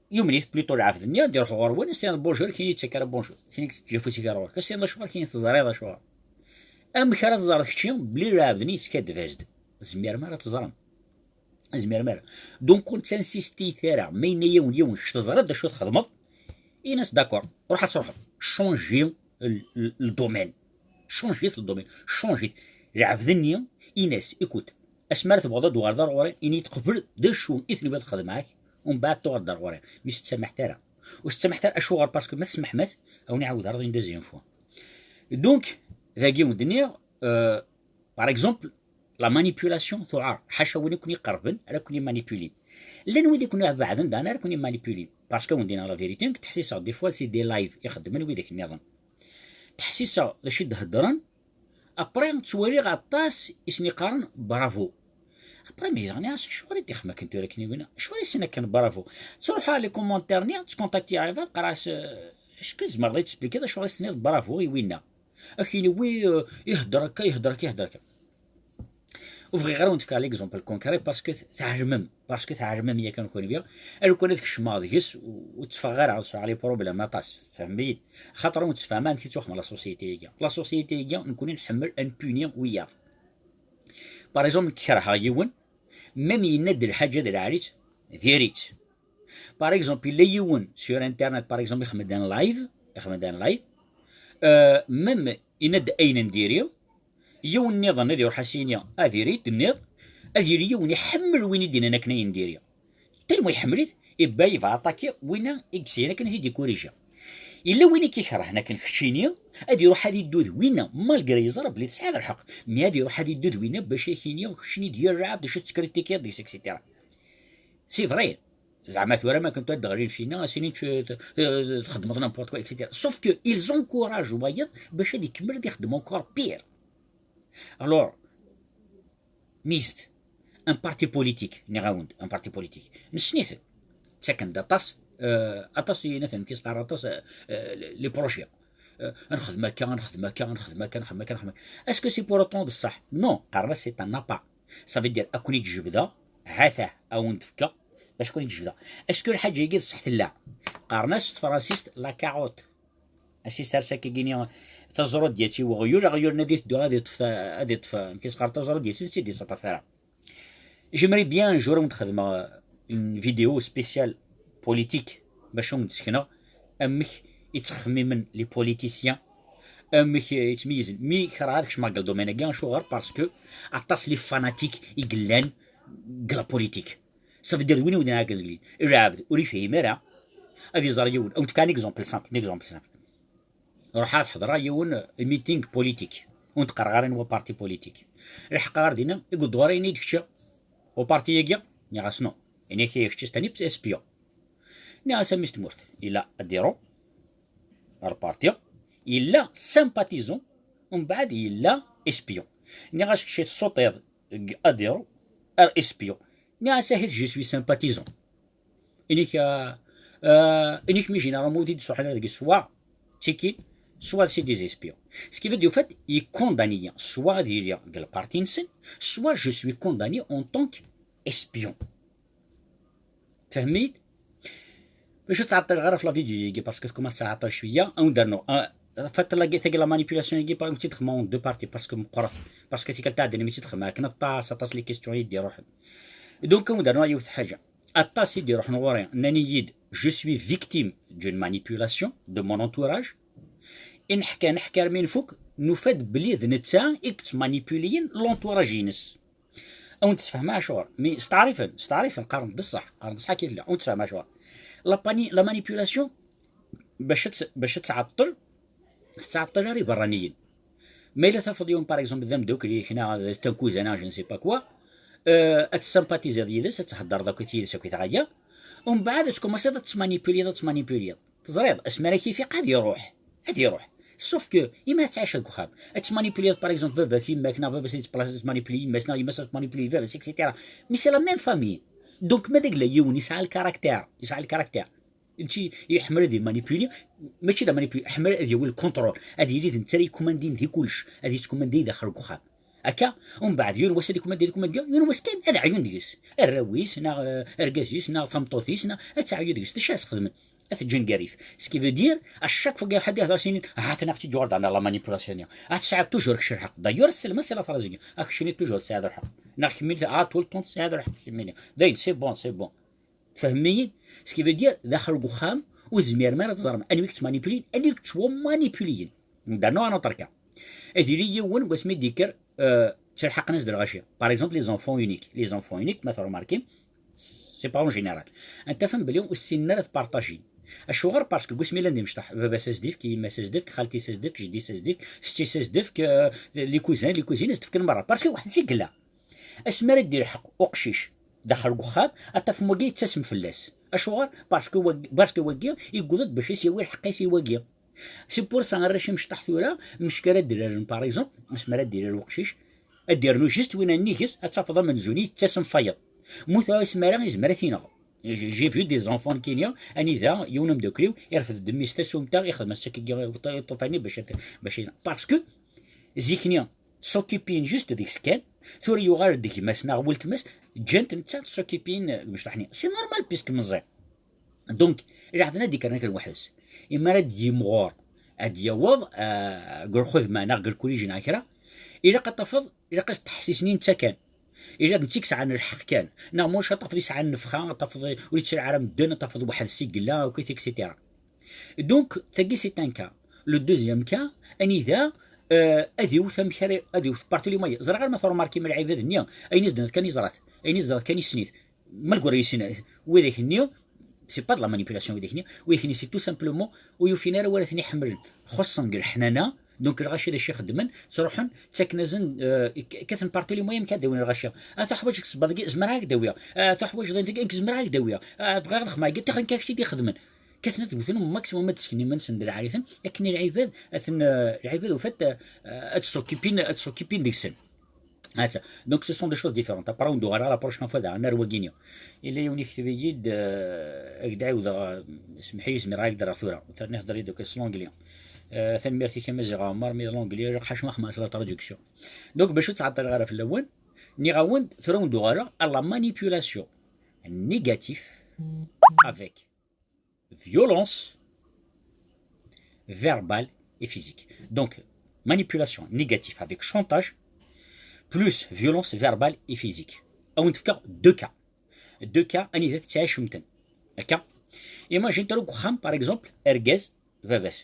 yumen-it plutôt lɛebd-nni, ad iruḥ ɣur-wen, as-tiniḍ bonjour, kini yettak ara bonjour, kini teǧǧa afus-ik ar ɣur-k, as-tiniḍ acuɣer, kini teẓriḍ acuɣer. Amek ara teẓreḍ kečči belli lɛebd-nni yeskaddeb-as-d? Ur tezmirem ara ad teẓrem. Ur tezmirem ara. Donc ur ttensistiyet ara, ma yenna-yawen yiwen kečč teẓriḍ d acu txedmeḍ, ini-as d'accord, ruḥ ad truḥeḍ, changer le, le, le domaine. Changer le domaine, changer. Lɛebd-nni, ini-as, écoute, asmi ara tebɣuḍ ad d-tuɣaleḍ ar ɣur-i, ini-yi-d qbel d acu i tenwiḍ xedmeɣ-ak, umbeɛd tuɣaleḍ ar ɣur-i. Mi s-tettamaḥet ara. Ur s-tettamaḥet ara, acuɣer? Parce que ma tsemḥem-as, a wen-iɛawed ara une deuxième fois. Donc, dagi wen-d-nniɣ, euh, par exemple, la manipulation tuɛer, ḥaca win i ken-iqerben ara ken-imanipulin. Llan wid i ken-ibeɛden daɣen ara ken-imanipulin. Parce que wen-d-iniɣ la vérité, nekk ttḥessiseɣ des fois c'est des lives i xeddmen widak nniḍen. Ttḥessiseɣ d acu i d-heddren, après ttwaliɣ aṭas i sen-iqqaren bravo. Après mi yeẓran as acuɣer i d-ixem akken tura akken i winna, acuɣer i sen akken bravo? Ttruḥeɣ les commentaires-nni, ttkontaktiɣ Eva, qqareɣ-as, euh, est-ce que tzemreḍ ad yi-d-tesplikiḍ acuɣer i s-tenniḍ bravo i winna? Ad k-yini wi, euh, ihedder akka, ihedder akka, ihedder akka. Ur bɣiɣ ara wen-d-fkeɣ l'exemple concret parce que tɛelmem, parce que tɛelmem yakan kunwi, alukan ad kecmeɣ deg-s u-, ur tteffɣeɣ ara, sɛiɣ les problèmes aṭas, tfehmem-iyi-d. Xaṭer ur nettfehhem amek i ttwaxdem la société-agi. La société-agi, nekkni nḥemmel ad npuni wiyaḍ. Par exemple, nekk kerheɣ yiwen, même yenna-d lḥaǧa d lɛali-tt, diri-tt. Par exemple, yella yiwen sur internet, par exemple, ixdem-d un live, ixdem-d un live, euh, même yenna-d ayen n diri, yiwen nniḍen ad iruḥ ad s-yini ad diri, tenniḍ, ad yili yiwen iḥemmel win i d-yennan akken ayen n diri. Tellement iḥemmel-it, ibba yebɣa aṭaki, winna i yesɛin akken ad t-id-ikuriji. Yella win i k-ikerhen akken keččini, ad iruḥ ad iddu d winna, malgré yeẓra belli tesɛiḍ lḥeqq, mais ad iruḥ ad iddu d winna bac ad k-yini keččini d yir lɛebd, d acu tettkritikid deg-s, et cetera. C'est vrai. Zeɛma tura ma kuntu ad d-ɣlin fina, ad s-inin txedmeḍ n'importe quoi, et cetera. Sauf que ils encouragent wayeḍ bac ad ikemmel ad ixdem encore pire. Alors, mizet, un parti politique, nniɣ-awen-d, un parti politique. Nessen-iten. Ttaken-d aṭas, euh, aṭas i naten, kis qqar aṭas, euh, euh, les projets. Euh, ad nexdem akka, ad nexdem akka, ad nexdem akka, ad nexdem akka, ad nexdem akka. Est-ce que c'est pour autant d ṣṣeḥ? Non, qqaren-as c'est un appât. Ça veut dire, ad ken-id-jebdeɣ, ha-t-ah, a wen-d-fkeɣ, bac ad ken-id-jebdeɣ. Est-ce que lḥaǧa-agi d ṣṣeḥ tella? Qqaren-as s tefransist la carotte. Asisters akkagini, taẓrudyat i weɣyul, aɣyul-nni ad iteddu ad iṭṭef ta-, ad iṭṭef, amek i s-qqar, taẓrudyat ur tt-id-ittaṭṭaf ara. J'aimerais bien un jour ad wen-d-xedmeɣ une vidéo spéciale politique, bac ad wen-d-sekneɣ amek yettxemmimen les politiciens, amek yettmeyyizen. Mi kerheɣ ad kecmeɣ deg le domaine-agi, acuɣer? Parce que aṭas les fanatiques i yellan deg la politique. Ça veut dire, win ur d-nɛeggen deg-, lɛebd ur yefhim ara, ad iẓer yiwen. Ad wen-fkeɣ un exemple simple, un exemple simple. Ruḥeɣ ad ḥeḍreɣ yiwen meeting politique, ur n-qqareɣ ara anwa parti politique. Lḥeqq ɣer dinna, i yedduɣ ara ini-d kečč au parti-agi? Nniɣ-as non. Ini-ak kečč c'est un espion. Nniɣ-as a mmi-s n tmurt, yella adhérent ar parti, yella sympathisant, umbeɛd yella espion. Nniɣ-as kečč tessuṭṭiḍ deg adhérent ar espion. Nniɣ-as ahit je suis sympathisant. Inik, euh, euh, inik mi généralement ur d-ssuḥen ara deg soit tiki, soit c'est des espions. Ce qui veut dire, au fait, il condamne soit ad iliɣ deg le parti-nsen, soit je suis condamné en tant qu'espion. Tfehmem-iyi-d? Bac ur ttɛeṭṭileɣ ara ɣef la vidéo-agi, parce que tkumaṣ ad tɛeṭṭel cwiya, ad wen-d-rnuɣ. Ah, faṭ la, tagi la manipulation-agi, par exemple, tt-id-xedmeɣ en deux parties, parce que meqqret. Parce que tikkelt taɛeddan mi tt-id-xedmeɣ akken aṭas, aṭas les questions i d-iruḥen. Donc, ad wen-d-rnuɣ yiwet n ḥaǧa. Aṭas i d-iruḥen ɣur-i, nnan-iyi-d, je suis victime d'une manipulation de mon entourage. I neḥka, neḥka armi nfuk, nufa-d belli d netta i yettmanipuliyen l'entourage-ines. Ad wen-d-sfehmeɣ acuɣer. Mi steɛrifen, steɛrifen, qqaren-d ṣṣeḥ, qqaren-d ṣṣeḥ akka i tella. Ad wen-d-sfehmeɣ acuɣer. La pani-, la manipulation, bac ad tt-, bac ad tɛeṭṭel, tettɛeṭṭel ara iberraniyen. Ma yella tafeḍ yiwen, par exemple, d ameddakel-ik, neɣ d tankuzan, neɣ je ne sais pas quoi, euh, ad tessympathiziḍ yid-s, ad theddreḍ akkit yid-s, akkit ɣaya, umbeɛd ad tkumaṣiḍ ad tettmanipuliḍ, ad tettmanipuliḍ. Teẓriḍ, asmi ara k-ifiq, ad iruḥ. Ad iruḥ. Sauf que, imi ad tɛiceḍ deg uxxam, ad tettmanipuliḍ, par exemple, baba-k, yemma-k, neɣ baba-s ad yettmanipuli yemma-s, neɣ yemma-s ad tettmanipuli baba-s, et cetera. Mais c'est la même famille. Donc, ma d agla yiwen yesɛa le caractère, yesɛa le caractère, mačči iḥemmel ad immanipuli, mačči d amanipuli, iḥemmel ad yawi le contrôle, ad yili d netta ara yekkumandin di kullec, ad yettkumandi daxel deg uxxam. Akka, umbeɛd yiwen wass ad ikkumandi, ad ikkumandi, yiwen wass kan ad ɛyun deg-s. Arraw-is, neɣ, euh, argaz-is, neɣ tameṭṭut-is, neɣ ad teɛyu deg-s. D acu ara s-xedmen? Ad t-ǧǧen gar yif. Ce qui veut dire, à chaque fois iruḥ ad ihder s inin, ah, atan ad ɣ-tt-id-yuɣal daɣen la manipulation-nni. Ah, tesɛiḍ toujours kečč lḥeqq. D'ailleurs, selma c'est la phrase-agi. Ah, keččini toujours tesɛiḍ lḥeqq. Neɣ kemmini, ah, tout le temps tesɛiḍ lḥeqq kemmini. Dayen, c'est bon, c'est bon. Tfehmem-iyi? Ce qui veut dire, daxel deg uxxam, ur tezmirem ara teẓrem anwi i yettmanipuliyen, anwi i yettwamanipuliyen. Ndernu un autre cas. Ad yili yiwen, wasmi d-yekker, euh, ttelḥaqen-as-d lɣaci. Par exemple, les enfants uniques. Les enfants uniques, ma tṛumarkim, c'est pas en général. Ad tafem belli ur ssinen ara ad partajin. Acuɣer? Parce que deg wasmi llan d imecṭaḥ, baba-s ad s-d-ifk, yemma-s ad s-d-ifk, xalti-s ad s-d-ifk, jeddi-s ad s-d-ifk, setti-s ad s-d-ifk, euh, les cousins, les cousines, ad s-d-fken merra. Parce que weḥd-s i yella. Asmi ara d-ilḥeq uqcic daxel deg uxxam, ad tafem wagi yettasem fell-as. Acuɣer? Parce que wagi, parce que wagi yewweḍ-d bac ad s-yawi lḥeqq-is i wagi. C'est pour ça arrac imecṭaḥ tura, mecka ara d-raren, par exemple, asmi ara d-irar uqcic, ad d-irnu juste win nnig-s, ad tafeḍ amenzu-nni yettasem fayeḍ. Muteɣ asmi ara, izmer ad t-ineɣ. J'ai, j'ai vu des enfants nekkini, anida yiwen umeddakel-iw irfed-d mmi-s tasumta, ixdem-as akkagi iṭufan-nni bac ad, bac ad, parce que zik-nni s'occupiyen juste deg-s kan, tura yuɣal-d gma-s neɣ weltma-s, ǧǧan-t netta s'occupiyen deg umecṭaḥ-nni. C'est normal puisque meẓẓi. Donc, lɛebd ad d-ikkren akken weḥd-s. Imi ara d-yimɣur, ad d-yaweḍ, euh, deg lxedma neɣ deg lkulij neɣ kra, ilaq ad tafeḍ, ilaq ad s-teḥsisni netta kan. Ila d netta i yesɛan lḥeqq kan. Neɣ ma ulac ad tafeḍ yesɛa nnefxa, ad tafeḍ ur yettlaɛi ara medden, ad tafeḍ weḥd-s i yella, akkit, et cetera. Donc, tagi c'est un cas. Le deuxième cas, anida, euh, ad iwet amek ara, ad iwet partout les moyens. Ẓriɣ arma tṛumarkim lɛibad-nni, ayen i s-d-tenniḍ kan yeẓra-t, ayen i s-teẓriḍ kan yessen-it. Malgré yessen, widak-nni, c'est pas de la manipulation, widak-nni, widak-nni c'est tout simplement ur yufin ara wala ten-iḥemmlen. Xuṣṣen deg leḥnana, donc lɣaci d acu i xeddmen, ttruḥen, ttaken-asen, euh, k-, kkaten partout les moyens amek ad d-awin lɣaci. A tuḥwaǧeḍ ssebba-agi, zemreɣ ad ak-d-awiɣ. A tuḥwaǧeḍ ayen tagi, nekk zemreɣ ad ak-d-awiɣ. A tebɣiḍ ad xedmeɣ agi, ttaxren kan aksidi xedmen. Kkaten ad wten maximum ad d-sken iman-nsen d lɛali-ten, akken lɛibad, aten, euh, lɛibad ufat, euh, ad s-occupin, ad s-occupin deg-sen. Hatta. Donc, ce sont des choses différentes. Après, on doit la prochaine fois, daɣen ar wagini. Yella yiwen yekteb-iyi-d, euh, ad ak-d-ɛiwdeɣ, euh, semmeḥ-iyi, zemreɣ ad ak-d-rreɣ tura. Terniḍ d-rrid, ok, s l'anglais. Euh, tanemmirt-ik a Maziɣ Ɛmer, mais l'anglais, ḥaca ma xedmeɣ la traduction. Donc, bac ur ttɛeṭṭileɣ ara fell-awen, nniɣ-awen-d, tura ad wen-d-uɣaleɣ à la manipulation négative avec violence verbale et physique. Donc, manipulation négative avec chantage, plus violence verbale et physique. Ad wen-d-fkeɣ deux cas. Deux cas, anida tettɛicem-ten. Akka. Imagine tura deg uxxam, par exemple, argaz, baba-s,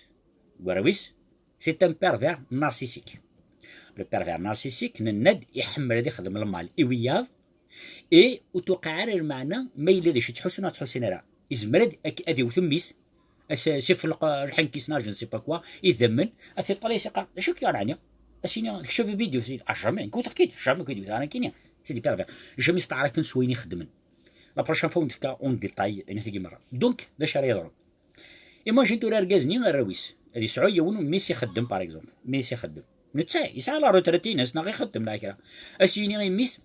warraw-is, c'est un pervers narcissique. Le pervers narcissique, nenna-d, iḥemmel ad ixdem lmal i wiyaḍ, et ur tuqiɛ ara lmeɛna ma yella d acu ttḥusun neɣ ttḥusun ara. Izmer ad, ad iwet mmi-s, as-, as-ifelleq, uh, lḥenk-is neɣ je ne sais pas quoi, idammen, ad t-iṭṭal, as-iqqar, d acu k-yuɣen ɛni? As-yini, kečč a baba-yi d-iwet, ah, jamais, nekk wteɣ-k-id, jamais k-id-iwet ara nekkini. C'est des pervers. Jamais steɛrifen s wayen ixeddmen. La prochaine fois, ur d-fkeɣ en détail ayen tagi merra. Donc, d acu ara yeḍrun? Imagine tura argaz-nni, arraw-is, ad yesɛu yiwen mmi-s ixeddem, par exemple. Mmi-s ixeddem. Netta, yesɛa la retraite-ines, neɣ ixeddem, neɣ kra. As-yini i mmi-s,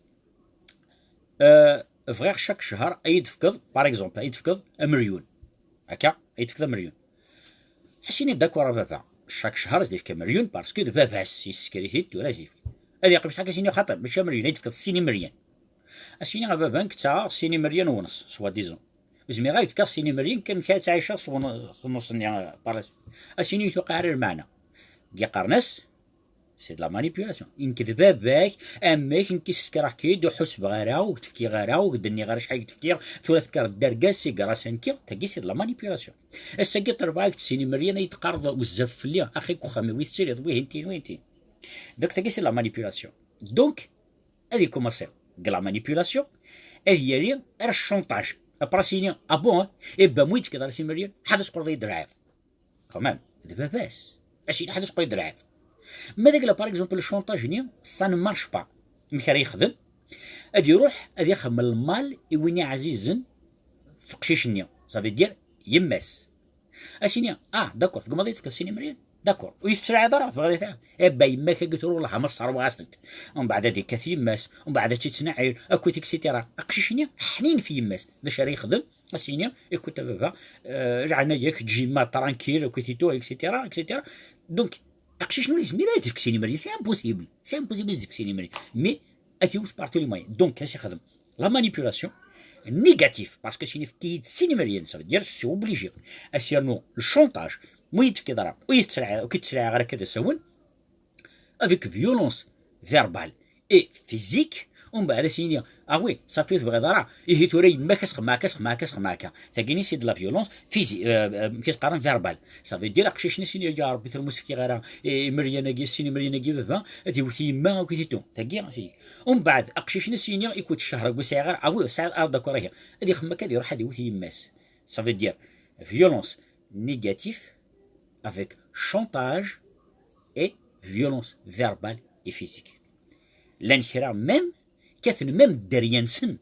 euh, bɣiɣ chaque ccher ad yi-d-tefkeḍ, par exemple, ad yi-d-tefkeḍ amelyun. Akka, ad yi-d-tefkeḍ amelyun. As-yini, d'accord a baba, chaque ccher ad s-d-yefk amelyun, parce que d baba-s, yessker-it-id, tura ad s-yefk. Ad yeqqim cḥal, as-yini, xaṭi, mačči amelyun, ad yi-d-tefkeḍ sin imeryan. As-yini a baba, nekk ttaɣeɣ sin imeryan u nneṣ, soi-disant. Ur zmireɣ ad k-d-fkeɣ sin imeryan, kan nekk ad ttɛiceɣ s wen-, s nnṣ-nni, euh, par la suite. As-yini ur tuqiɛ ara lmeɛna. Deg iqqaren-as, c'est de la manipulation. Nekk d baba-k, amek nekk i ssekreɣ-k-id, ur ḥusbeɣ ara, ur k-d-fkiɣ ara, ur k-d-nniɣ ara acḥal i k-d-fkiɣ, tura tekkreḍ d argaz, c'est grâce à nekki, tagi c'est de la manipulation. Ass-agi ṭelbeɣ-ak-d sin imeryan, ay d-teqqareḍ bezzaf fell-i, axi deg uxxam-iw i tettiliḍ, wihin tin, wihin tin. Donc tagi c'est de la manipulation. Donc, ad ikumaṣi deg la manipulation, ad yali ar ccanṭaj. Après as-yini, ah bon, hein? Eh ben, ma ur yi-d-tefkiḍ ara sin imeryan, ḥad ad teqqleḍ ad yi-d-telɛiḍ. Quand même, d baba-s. As-yini, ḥad ad teqqleḍ ad yi-d-telɛiḍ. Ma d agla, par exemple, le chantage-nni, ça ne marche pas. Amek ara yexdem? Ad iruḥ, ad ixemmem lmal i win iɛzizen f uqcic-nni. Ça veut dire, yemma-s. As-yini, ah, d'accord, tgemmaḍ ad yi-d-tefkeḍ sin imeryan? D'accord. Ur yi-tettraɛiḍ ara, tebɣiḍ ad yi-d-telɛiḍ? Eh ben, yemma-k agi tura wellah ma sserwaɣ-as-tent. Umbeɛd ad ikkat yemma-s, umbeɛd ad tt-ittneɛɛil, akkit, et cetera. Aqcic-nni ḥnin f yemma-s. D acu ara yexdem? As-yini, écoute a baba, euh, leɛnaya-k, eǧǧ yemma tranquille, akkit et tout, et cetera, et cetera. Donc, aqcic-nni ur yezmir ara ad s-d-yefk sin imeryan, c'est impossible. C'est impossible ad s-d-yefk sin imeryan. Mais ad t-iwet par tous les moyens. Donc, ad s-ixdem la manipulation négative, parce que sin yefka-yi-d sin imeryan, ça veut dire je suis obligé. As-yernu le chantage, ma ur yi-d-tefkiḍ ara, ur yi-d-tesraɛ-, ur k-id-tesraɛiɣ ara akka d asawen, avec violence verbale et physique, umbeɛd as-yini, ah oui, safi ur tebɣiḍ ara, ihi tura yemma-k ad s-xemmeɛ akka, ad s-xemmeɛ akka, ad s-xemmeɛ akka. Tagini c'est de la violence physique, euh, euh, amek i s-qqaren, verbale. Ça veut dire aqcic-nni as-yini, ya Rebbi, tura ma ur s-fkiɣ ara i, imeryan-agi, sin imeryan-agi i baba, ad iwet yemma, akkit et tout. Tagi, tagi. Umbeɛd, aqcic-nni as-yini, écoute, ccehṛ-agi ur sɛiɣ ara, ah oui, ur tesɛiḍ ara, d'accord, ihi. Ad ixemmem akka, ad iruḥ ad iwet yemma-s. Ça veut dire violence négative avec chantage et violence verbale et physique. Llan kra même, kkaten même dderya-nsen.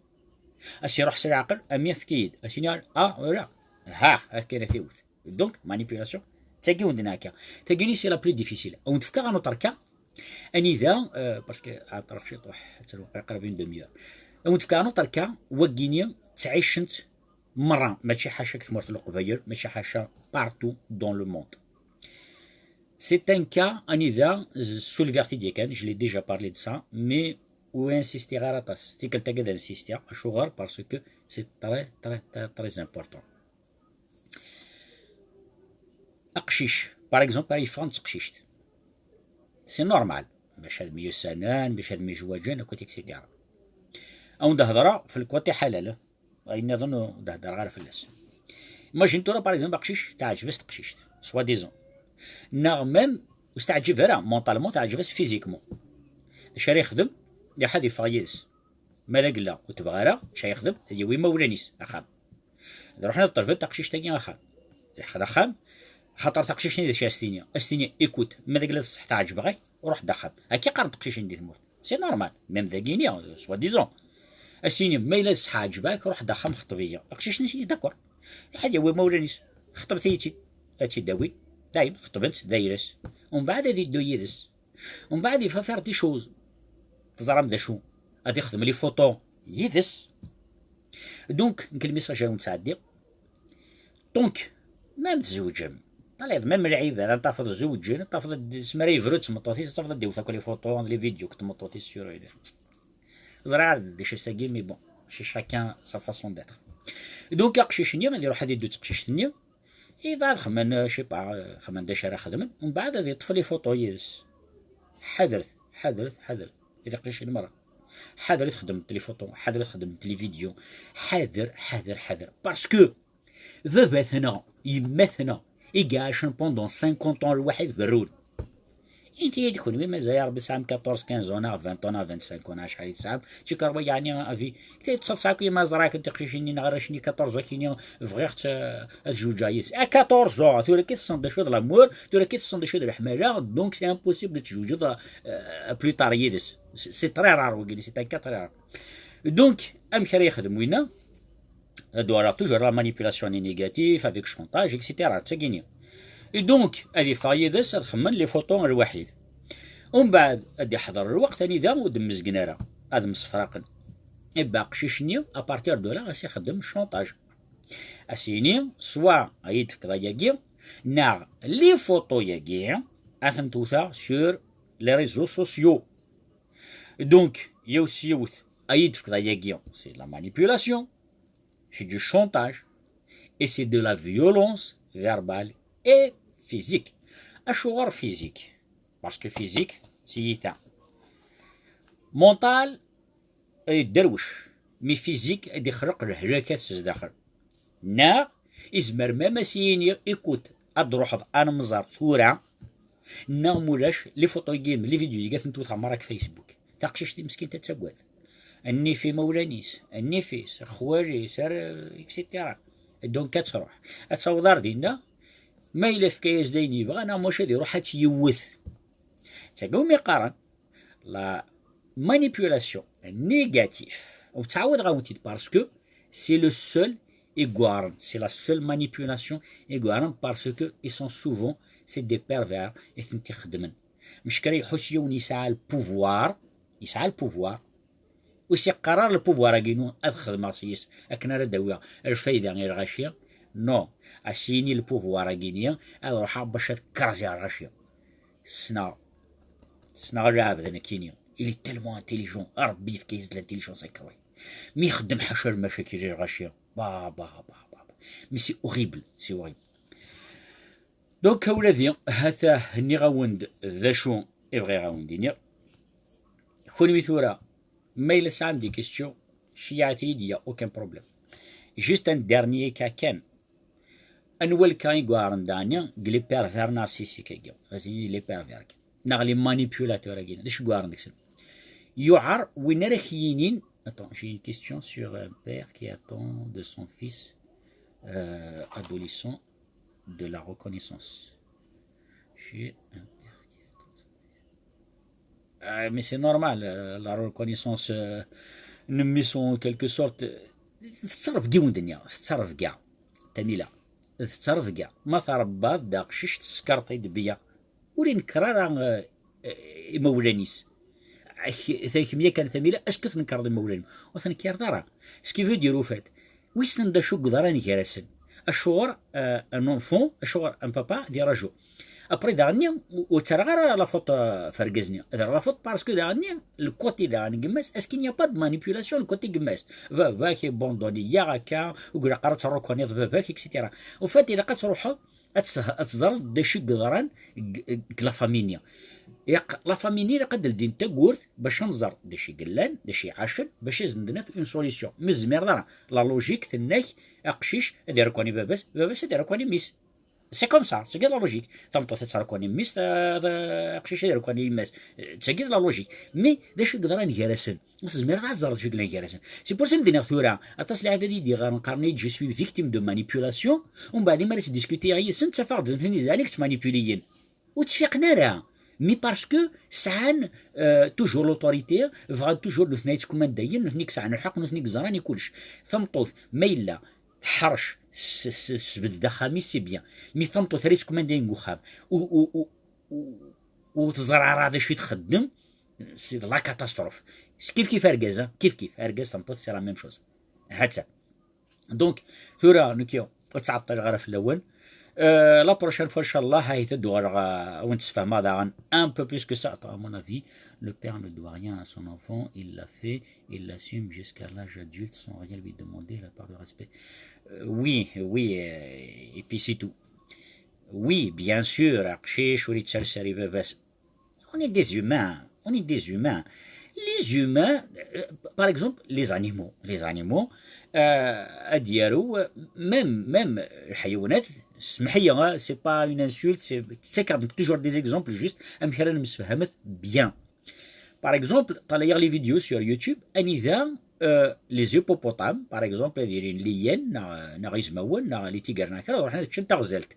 As-iruḥ s leɛqel, a mmi, efk-iyi-d. As-yini, ah, voilà. Ha, akken ad t-iwet. Donc, manipulation, d tagi i wen-d-nɛekka. Tagini, c'est la plus difficile. Ad wen-d-fkeɣ un autre cas, anida, euh, parce que, ah, ruḥ ciṭuḥ, ad terwel qrib une demi-heure. Ad wen-d-fkeɣ un autre cas, wagini, ttɛicen-t merra, mačči ḥaca deg tmurt n Leqbayel, mačči ḥaca partout dans le monde. C'est un cas anida, ssulliɣ-t-id yakan, je l'ai déjà parlé de ça, mais ur insistiɣ ara aṭas. Tikkelt-agi ad insistiɣ. Acuɣer? Parce que c'est très, très, très, très important. Aqcic, par exemple, ara yeffɣen d teqcict. C'est normal. Bac ad myussanen, bac ad myezwaǧen, akkit, et cetera. Ad wen-d-hedreɣ f le côté ḥalal. Ayen nniḍen ur d-heddreɣ ara fell-as. Imagine tura, par exemple, aqcic teɛǧeb-as teqcict, soi-disant. Neɣ même, ur s-teɛǧib ara, mentalement teɛǧeb-as physiquement. D acu ara yexdem? Iruḥ ad yeffeɣ yid-s. Ma d agella ur tebɣi ara, d acu ara yexdem? Ad yawi imawlan-is axxam. Ad ruḥen ad ṭelben taqcict-agi axxam. Iruḥ axxam, xaṭer taqcict-nni d acu ara s-tini? Ad s-tini, écoute, ma d agella d ṣṣeḥ teɛǧeb-ak, ruḥ-d axxam. Akka i qqaren teqcicin di tmurt. C'est normal, même dagini, euh, soi-disant. As-yini, ma yella d ṣṣeḥ ɛeǧbeɣ-ak, ruḥ-d axxam, xṭeb-iyi. Aqcic-nni as-yini, d'accord. Ad yawi imawlan-is, xeṭbet-iyi-tt-id. Ad tt-id-awin, dayen, xeṭben-tt, d ayla-s. Umbeɛd ad iddu yid-s. Umbeɛd, il va faire des choses. Teẓram d acu? Ad ixdem les photos yid-s. Donc, nekk le message ara wen-ttɛeddiɣ. Donc, même tzewǧem, taliḍ, même lɛibad, ad tafeḍ zewǧen, ad tafeḍ d-, s mi ara yebru d tmeṭṭut-is, ad tafeḍ ad d-iwet akk les photos, les vidéos n tmeṭṭut-is sur, ẓriɣ d acu-s tagi, mais bon, chez chacun sa façon d'être. Donc, aqcic-nni ad iruḥ ad iddu d teqcict-nni, iḍ ad xemmen, euh, je sais pas, euh, xemmen d acu ara xedmen, umbeɛd ad yeṭṭef les photos yid-s. Ḥadret, ḥadret, ḥadret. I teqcicin merra. Ḥadret xedmemt les photos, ḥadret xedmemt les vidéos. Ḥader, ḥader, ḥader. Parce que baba-tneɣ, yemma-tneɣ, i iɛacen pendant cinquante ans lwaḥid berrun. Inti-yi-d kunwi mazal ya Ṛebbi tesɛam quatorze, quinze ans neɣ vingt ans neɣ vingt-cinq ans neɣ acḥal i tesɛam, tikerwa yeɛni avi. Kta tesseḍsa akk ma ẓra akken tiqcicin-nni neɣ arrac-nni quatorze ans kini bɣiɣ-tt, euh, ad zewǧeɣ yid-s. À quatorze ans, tura ki tessneḍ d acu d l'amour, tura ki tessneḍ d acu d leḥmala, donc c'est impossible ad tezewǧeḍ, euh, plus tard yid-s. C'est, c'est très rare wagi, c'est un cas très rare. Donc, amek ara yexdem winna? Ad uɣaleɣ toujours la manipulation est négative avec chantage, et cetera. D tagini. Et donc, ad iffeɣ yid-s ad xemmen les photos lwaḥid. Umbeɛd ad iḥḍer lweqt anida ur d-mmezgen ara, ad msefraqen. Ibba aqcic-nni, à partir de là, ad s-ixeddem chantage. Ad s-yini, soit ad yi-d-tefkeḍ ayagi, neɣ les photos-yagi ad tent-wteɣ sur les réseaux sociaux. Donc, yiwet s yiwet ad yi-d-tefkeḍ ayagi, c'est de la manipulation, c'est du chantage, et c'est de la violence verbale et physique. Acuɣer physique? Parce que physique, c'est tiyita. Mental, ad yedderwec, mi physique ad ixleq lehlakat s zdaxel. Neɣ izmer même ad s-yini, écoute, ad d-truḥeḍ ad nemẓer tura, neɣ mulac, les photos-agi, les vidéos-agi ad tent-wteɣ merra deg Facebook. Taqcict-im meskint ad tagad. Nnif imawlan-is, nnif-is, xwali-s, ar-, et cetera. Donc ad truḥ. Ad taweḍ ar dinna, ma yella tefka-yas-d ayen yebɣa, neɣ maca ad iruḥ ad tt-yewwet. D tagi umi qqaren la manipulation négative. Ur ttɛawadeɣ-awen-t-id parce que c'est le seul i yuɛren, c'est la seule manipulation i yuɛren parce que ils sont souvent, c'est des pervers i tent-ixeddmen. Mec kra iḥus yiwen yesɛa le pouvoir, yesɛa le pouvoir, ur s-iqqar ara le pouvoir-agi-inu ad xedmeɣ s-yes akken ara d-awiɣ lfayda i lɣaci. Non, ad s-yini le pouvoir-agi-nni ad ruḥeɣ bac ad kraziɣ lɣaci. Ssneɣ, ssneɣ lɛebd nekkini. Il est tellement intelligent. Ṛebbi yefka-yas-d l'intelligence incroyable. Mi ixeddem ḥaca lmacakil i lɣaci. Ba, ba, ba, ba, ba. Mais c'est horrible, c'est horrible. Donc, a wladi, ha-t-a nniɣ-awen-d d acu i bɣiɣ a wen-d-iniɣ. Kunwi tura, ma yella tesɛam des questions, ceyyɛet-iyi-d, y a aucun problème. Juste un dernier cas kan. Anwa lka i yuɛren daɣen deg les pervers narcissiques-agi? Ad tini les pervers neɣ les manipulateurs-agi, d acu i yuɛren deg-sen? Yuɛer win ara k-yinin, attends, j'ai une question sur un père qui attend de son fils, euh, adolescent, de la reconnaissance. J'ai un père qui attend. Ah, mais c'est normal, euh, la reconnaissance, euh, n mmi-s en quelque sorte, euh, tettrebga i wenden-nni, tettrebga. Tamila, tettrebga. Ma tṛebbaḍ d aqcic teskerḍ-t-id bya, ur inekkeṛ ara, euh, euh, imawlan-is. Ak-, ta-, kemm yakan Tamila, est-ce que tnekreḍ imawlan-im? Ur tnekkireḍ ara. Ce qui veut dire, au fait, wissen d acu i yeḍran gar-asen. Acuɣer, euh, un enfant, acuɣer un papa ad iraǧu? Après daɣen-nni, ur, ur ttarraɣ ara la faute, euh, f argaz-nni. Ad rreɣ la faute parce que daɣen-nni, le côté daɣen n yemma-s, est-ce qu'il n'y a pas de manipulation le côté n yemma-s? Baba-k ibanduni-yaɣ akka, ur ilaq ara ad terrukaniḍ baba-k, et cetera. Au fait, ilaq ad truḥeḍ ad tes-, ad teẓreḍ d acu i yeḍran deg, deg la famille-nni. Ilaq la famille-nni ilaq ad d-ldin tawwurt bac ad nẓer d acu i yellan, d acu i iɛacen, bac ad sen-d-naf une solution. Mi ur tezmireḍ ara, la logique tenna-k aqcic ad irukani baba-s, baba-s ad irukani mmi-s. C'est comme ça, c'est la logique. Tameṭṭut ad terukani mmi-s, ta-, ta-, aqcic ad irukani yemma-s. C'est la logique. Mais d acu i yeḍran gar-asen? Ur tezmireḍ ad teẓreḍ acu yellan gar-asen. C'est pour ça i m-d-nniɣ tura, aṭas n lɛibad i d-iɣaren, qqaren-iyi-d je suis victime de manipulation, umbeɛd mi ara ttdiskutiɣ yid-sen, ttafeɣ-d d nutni i yeẓran i yettmanipuliyen. Ur ttfiqen ara. Mais parce que sɛan, euh, toujours l'autorité, bɣan toujours nutni i yettkumandayen, nutni i yesɛan lḥeqq, nutni i yeẓran i kullec. Tameṭṭut, ma yella teḥrec, s-, s-, tesbedd axxam-is, c'est bien. Mais tameṭṭut ara yettkumandayen deg uxxam, u, u, u, u, ur teẓri ara d acu i txeddem, c'est de la catastrophe. Kif kif argaz, hein? Kif kif argaz, tameṭṭut, c'est la même chose. Ha-tt-a. Donc, tura, nekki, ur ttɛeṭṭileɣ ara fell-awen. Euh, la prochaine fois, inchallah, ha-t-a ad d-uɣaleɣ, euh, ad wen-d-sfehmeɣ daɣen un peu plus que ça. Attends, à mon avis, le père ne doit rien à son enfant, il l'a fait, il l'assume jusqu'à l'âge adulte sans rien lui demander, la part de respect. Euh, oui, oui, euh, et puis c'est tout. Oui, bien sûr, aqcic ur yettales ara i baba-s. On est des humains, on est des humains. Les humains, euh, par exemple, les animaux, les animaux, ad d-yarew même, même lḥayawanat. Semḥ-iyi, c'est pas une insulte, c'est, ttakeɣ-d toujours des exemples juste amek ara nemsefhamet bien. Par exemple, ṭalayeɣ les vidéos sur YouTube, anida les hippopotames, par exemple, ad ilin les hyènes, neɣ izmawen, neɣ les tigers, neɣ kra, ruḥen ad ččen taɣzalt.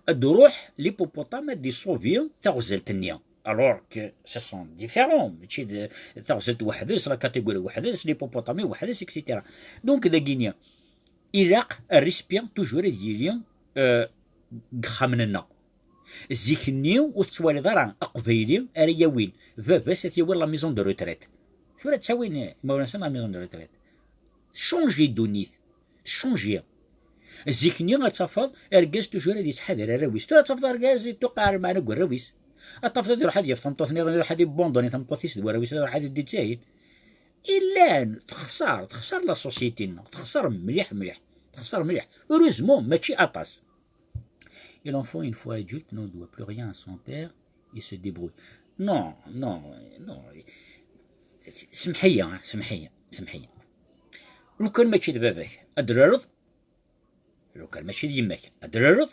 Ad d-ruḥ l'hippopotame ad d-iṣubi taɣzalt-nni. Alors que ce sont différents, mačči d taɣzalt weḥd-s, la catégorie weḥd-s, l'hippopotame weḥd-s, et cetera. Donc dagini, ilaq rrespi toujours ad yili deg yexxamen-nneɣ. Zik-nni ur tettwaliḍ ara aqbayli ara yawin baba-s ad t-yawi la maison de retraite. Tura ttawin imawlan-nsen la maison de retraite. Tcunji ddunit. Tcunji. Zik-nni ad tafeḍ argaz toujours ad yettḥadar arraw-is. Tura ad tafeḍ argaz yettuqar meɛna deg warraw-is. Ad tafeḍ ad iruḥ ad yaf tameṭṭut nniḍen, iruḥ ad ibunduni tameṭṭut-is d warraw-is, ad iruḥ ad d-ittahil. Illan, texṣer, texṣer la société-nneɣ, texṣer mliḥ, mliḥ, texṣer mliḥ. Heureusement, mačči aṭas. Et l'enfant, une fois adulte, ne doit plus rien à son père, il se débrouille. Non, non, non. Semḥ-iyi, semḥ-iyi, semḥ-iyi. Lukan mačči d baba-k, ad d-trareḍ. Lukan mačči d yemma-k, ad d-trareḍ.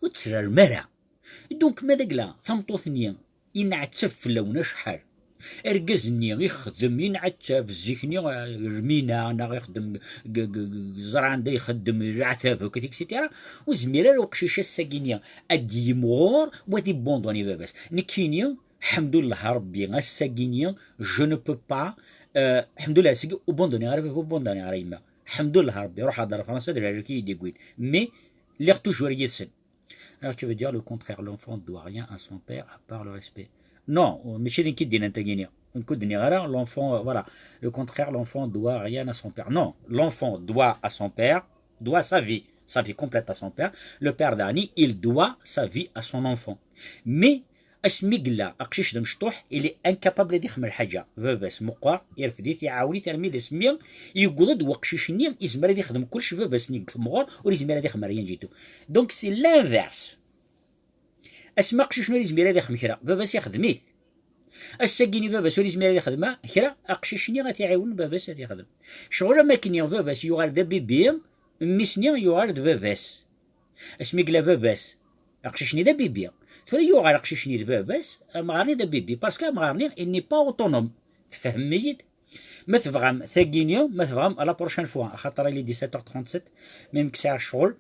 Ur tt-trarem ara. Donc, ma d agla, tameṭṭut-nni, inɛettab fell-awen acḥal. Argaz-nni ixdem, inɛettab, zik-nni, eh, lmina, neɣ ixdem g-, g-, g-, ẓra anda ixeddem, leɛtab, akk, et cetera. Ur zmir ara uqcic ass-agi-nni ad d-yimɣur, u ad ibunduni baba-s. Nekkini, ḥemdullah a Rebbi, ass-agi-nni, je ne peux pas, eh, ḥemdullah, ass-agi, ur bunduniɣ ara baba, ur bunduniɣ ara yemma. Ḥemdullah a Rebbi, ruḥeɣ-d ar Fransa, d lɛerk i yi-d-iwwin. Mais, lliɣ toujours yid-sen. Alors, tu veux dire le contraire, l'enfant doit rien à son père à part le respect. Non, mačči d nekk i d-yennan tagini. Nekk ur d-nniɣ ara, l'enfant, euh, voilà. Le contraire, l'enfant doit rien à son père. Non, l'enfant doit à son père, doit sa vie, sa vie complète à son père. Le père d'Annie, il doit sa vie à son enfant. Mais, asmi yella aqcic d amecṭuḥ, il est incapable ad ixdem lḥaǧa. Baba-s meqqer, irfed-it, iɛawen-it, armi d asmi yewweḍ-d weqcic-nni, izmer ad ixdem kullec, baba-s-nni deg temɣer, ur izmir ad ixdem rien du tout. Donc, c'est l'inverse. Asmi aqcic-nni ur izmir ad ixdem kra, baba-s ixdem-it. Ass-agi-nni baba-s ur izmir ad ixdem kra, aqcic-nni ad t-iɛiwen baba-s ad t-ixdem. Ccɣel am akken baba-s yuɣal d abibi, mmi-s-nni yuɣal d baba-s. Asmi yella baba-s, aqcic-nni d abibi. Tura yuɣal aqcic-nni d baba-s, amɣar-nni d abibi, parce que amɣar-nni, il n'est pas autonome. Tfehmem-iyi-d? Ma tebɣam tagini, ma tebɣam à la prochaine fois, axaṭer il est dix-sept heures trente-sept, même que sɛiɣ ccɣel.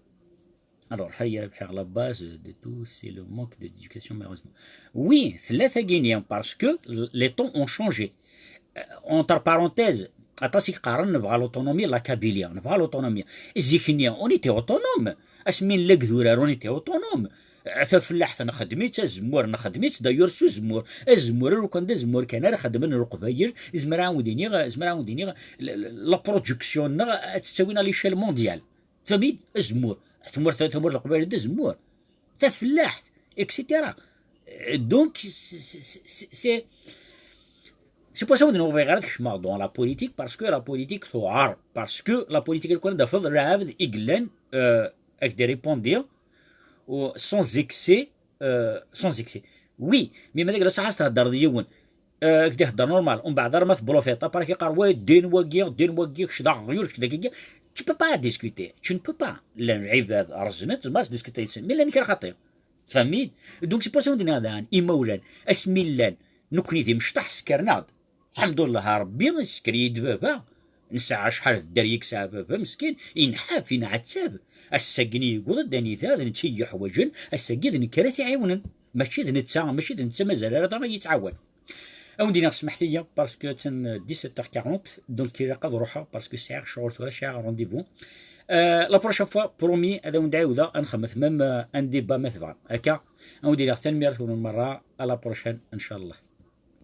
Alors, هيا بحير la base de tout, c'est le manque d'éducation, malheureusement. Oui, tella tagini, parce que les temps ont changé. Euh, entre parenthèses, aṭas i yeqqaren nebɣa l'autonomie, la Kabylie, nebɣa l'autonomie. Zik-nni, on était autonome. Asmi nella deg durar, on était autonome. Tafellaḥt nxeddem-itt, azemmur nxeddem-itt, d'ailleurs s uzemmur. Azemmur, lukan d azemmur kan ara xeddmen Leqbayel, zemreɣ ad wen-d-iniɣ, zemreɣ ad wen-d-iniɣ, la, la, la production-nneɣ ad tt-ttawin à l'échelle mondiale. Tfehmem-iyi-d? Azemmur. Tamurt, tamurt n Leqbayel d azemmur. Tafellaḥt, et cetera. Euh, donc, c'est, c'est, c'est, c'est, c'est pour ça ur bɣiɣ ara ad kecmeɣ dans la politique, parce que la politique tuɛer, parce que la politique, lukan ad d-tafeḍ lɛebd i yellan, euh, ak-d-iripundi, u sans excès, euh, sans excès. Oui, mais ma d agla ṣaḥa s-theddreḍ yiwen, euh, ak-d-ihedder normal, umbeɛd ara ma teblufiḍ, après yeqqar wa ddin wagi, ddin wagi, kečč d aɣyul, kečč d agigi, tu peux pas discuter, tu ne peux pas. Llan lɛibad rẓen, tzemreḍ ad tdiskuteḍ yid-sen, mais llan kra xaṭi. Tfehmem-iyi-d? Donc, c'est pour ça ur d-nniɣ daɣen, imawlan, asmi llan, nekkni d imecṭaḥ, ssekren-aɣ-d. Lḥemdullah a Rebbi, yessker-iyi-d baba. Nesɛa acḥal d dderya i yesɛa baba, meskin, inḥaf, inɛettab. Ass-agi-nni yewweḍ-d anida d netta i yi-yuḥwaǧen, ass-agi d nekk ara t-iɛiwnen. Mačči d netta, mačči d netta mazal ara da i yi-yettɛawan. Ad wen-d-iniɣ smeḥt-iyi, parce que attan dix-sept heures quarante, donc ilaq ad ruḥeɣ, parce que sɛiɣ ccɣel tura, sɛiɣ rendez-vous. Euh, la prochaine fois, promis, ad awen-d-ɛiwdeɣ, ad nxemmet même, euh, un débat ma tebɣam. Akka, ad wen-d-iniɣ tanemmirt-nwen merra, à la prochaine, ncallah.